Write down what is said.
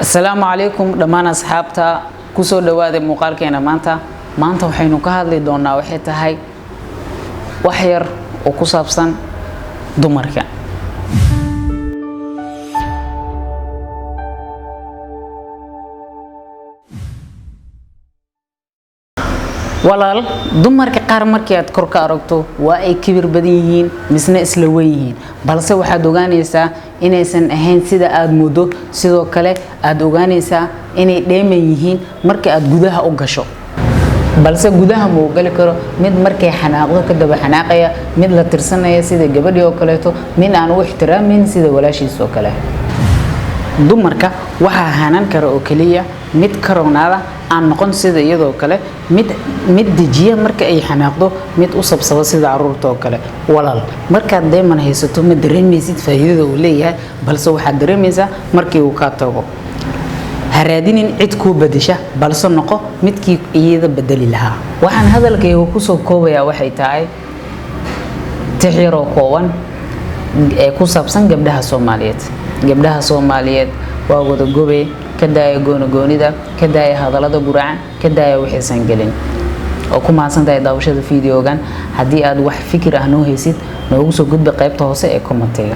Asalaamu calaykum dhammaan asxaabta, kusoo dhawaada muuqaalkeena maanta. Maanta waxaynu ka hadli doonaa waxay tahay wax yar oo ku saabsan dumarka. Walaal, dumarka qaar markii aad kor ka aragto waa ay kibir badan yihiin, misna isla weyn yihiin, balse waxaad ogaanaysaa inaysan ahayn sida aad muddo. Sidoo kale aad ogaanaysaa inay dheeman yihiin marka aad gudaha u gasho, balse gudaha ma uu gali karo mid markay xanaaqdo ka daba xanaaqaya, mid la tirsanaya sida gabadhii oo kaleeto, mid aan u ixtiraamayn sida walaashiis oo kale. Dumarka waxaa hanan kara oo keliya mid ka rognaada, aan noqon sida iyadoo kale, mid dejiya marka ay xanaaqdo, mid u sabsaba sida caruurta oo kale. Walaal, markaad deeman haysato ma dareemaysid faa'iidada uu leeyahay, balse waxaad dareemaysaa markii uu kaa tago. Ha raadinin cid kuu bedesha, balse noqo midkii iyada bedeli lahaa. Waxaan hadalkayga kusoo koobayaa waxay tahay tix yaroo kooban ee ku saabsan gabdhaha Soomaaliyeed. Gabdhaha Soomaaliyeed waa wada gobe. Ka daaya goonogoonida, ka daaya hadallada guracan, ka daaya wixiisan gelin. Oo ku mahadsan tahay daawashada videogan. Haddii aad wax fikir ah noo haysid, noogu soo gudbi qaybta hoose ee commentiga.